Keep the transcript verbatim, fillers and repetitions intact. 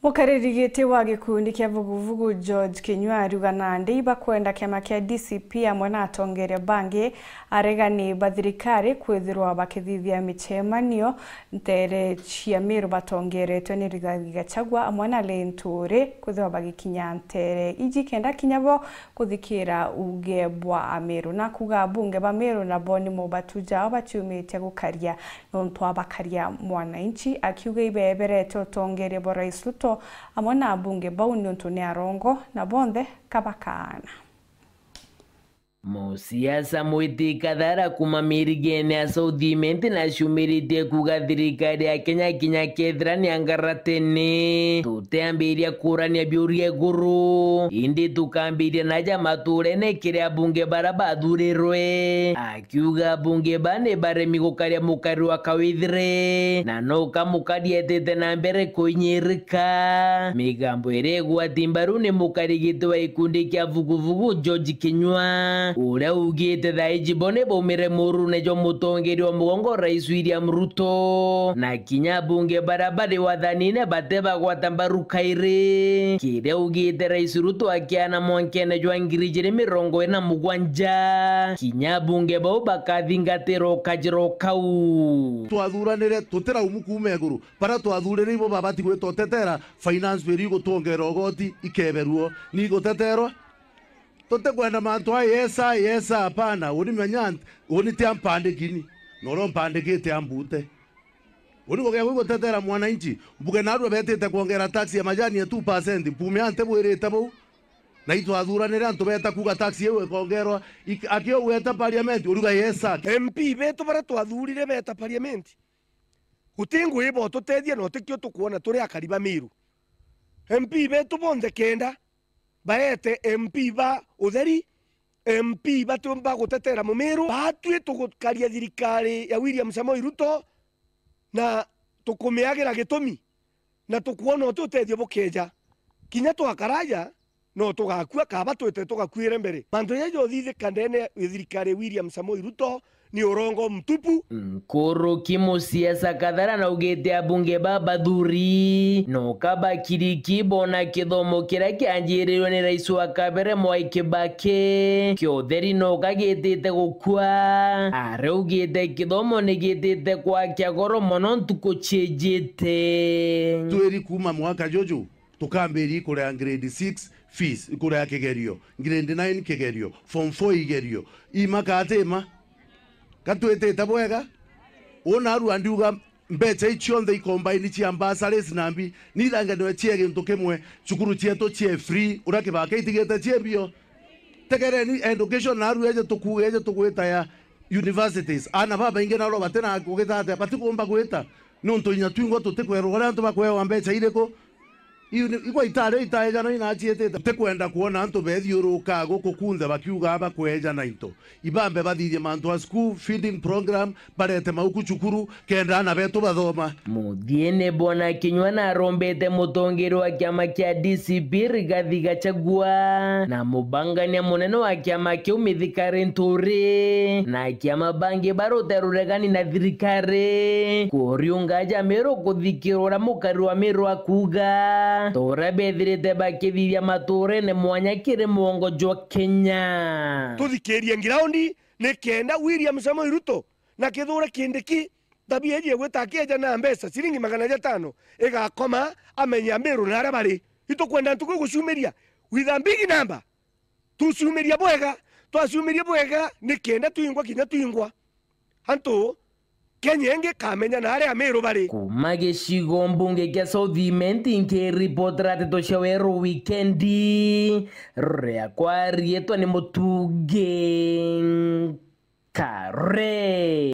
Mukariri giti wa gikundi kia vuguvugu George Kinyua ariuga nandi ibakwenda kiama kia D C P amwe na atongeria bangi aregani ba thirikari kwithirwa bakithithia micemanio ntere cia Meru batongeretwe ni Rigathi Gachagua amwe na Linturi kwithirwa bagikinya ntere iji kenda kinya bo kuthikira uge bwa Ameru. Na kuuga abunge ba Meru nabo nimo batuja ao baciumitie gukaria nontu abakaria mwananchi, akiuga ibeberete utongeria bwa Rais Ruto amwe na abunge bau niuntu ni arongo na bonthe kabakaana. Musiasa Mwiti Kathara kuma mirigene ya South Imenti na ciumiritie kuuga thirikari ya Kenya kinya kethira ni angaratene, tuteambiria kurania biuria iguru, indi tukambiria naja maturene kiri abunge bara bathurirwe. Akiuga abunge ba ni baremi gukaria mukari wa kawithire, na no kamukari etite na mbere kuinyirika. Migambo iria igwati mbaru ni mukari giti wa gikundi kia vuguvugu George Kinyua, uria ugite thaa iji bo ni baumire murune jwa mutongeria wa mugongo Rais William Ruto, na kinya abunge bara bari wathanine batebagwata mbaru kairi kiria ugite Rais Ruto akiana mwankene jwa ngiri ijiri mirongo iri na mugwanja. Kinya abunge bau bakathingatira ukajira ukau. Twathuranire tutiraumu kuuma iguru. Bara twathurire ibo babati gwita utetera, finance bill igutwongera ugoti ikeberua. Ni iguteterwa? Tutikwenda mantu aya, yes sir, yes sir, hapana. Uni menya nt-, uni tia mpandikini. Na uria umpandikite ambute. Uni kugia gwi gutetera mwananchi. Mbuge narua betite kwongera tax ya majani ya two percent. Mpume ante bwirite bau. Na itwathuranire antu beta kuga tax iu ikongerwa. Ik-, akio weta parliament, uruga yes sir. M P betu bara twathurire beta parliament. Guti ngui iba ututethia na utikio tukwona turi akari ba Miru. M P betu bonthe kenda baete M P ba utheri, M P batu ba gutetera Mumiru. Batwi tugukaria thirikari ya William Samoei Ruto na tukumiagira gitumi na tukwona uti utethio bukeja. Kinya twakaraja, no tugakua, kaba twite tugakuire mbere. Mantu jaja jothithika ndene ya thirikari William Samoei Ruto ni urongo mtupu. Nkuruki Musiasa Kathara naugite abunge ba bathuri no kabakiriki bona kithomo kiria kianjirirwe ni rais wa kabere Mwai Kibaki kia utheri no kagitite gukua. Araugite kithomo ni gitite kwakia goro mono ntuku ciijite. Twiri kuma mwaka juju tukambiria ikurea grade six fees, ikurea kigerio, grade nine kigerio, form four igerio. Imaka atima? Gatwitite bwega? Una arua ndiuga mbeca ici cionthe ikombaini cia bursaries na mbi, nithanganirwe cie gintu kimwe, cukuru cietu cie free, uria Kibaki itigite cie mbio. Tegereni education na arua eje tukuge eje tugwita ya universities. Ana babaingi naro batina kugita atia, batikumba gwita. Nontu inya twingwa tutikwerwa uria antu bakwewa mbeca iriku. Iu ni, igwa itari itaejana inaciitite. Tutikwenda kwona antu bethiuruka guku kunthe bakiuga bakweejana into. Ibambe bathithie mantu a school feeding program, barete mauku cukuru, kenda ana betu bathoma. Muthiene, Bwana Kinyua narombete mutongeria wa kiama kia D C P Rigathi Gachagua na mubangania munene wa kiama kiu Mithika Linturi na kiama bangi barute ruregani na thirikari kuriunga aja Meru kuthikira uria mukari wa Meru akuuga, ta uria bethirite bakithithia maturene mwanya kiri mwongo jwa Kenya. Tuthikirie ngiraundi ni kenda William Samoei Ruto na Kithure Kindiki, tabia iji igwita akieja na mbeca ciringi magana jatano, igakoma amenye Ameru na aria bari. Itukwenda ntuku iguciumiria with a big number. Tuciumiria bwega, twaciumiria bwega ni kenda twingwa kinya twingwa. Antu Kenya ingi kamenya na aria Ameru bari. Kuma gicigo mbunge kia South Imenti, nkiripotera nteto cia Weru Wikendi, riakwa riitwa ni Mutungi Kare.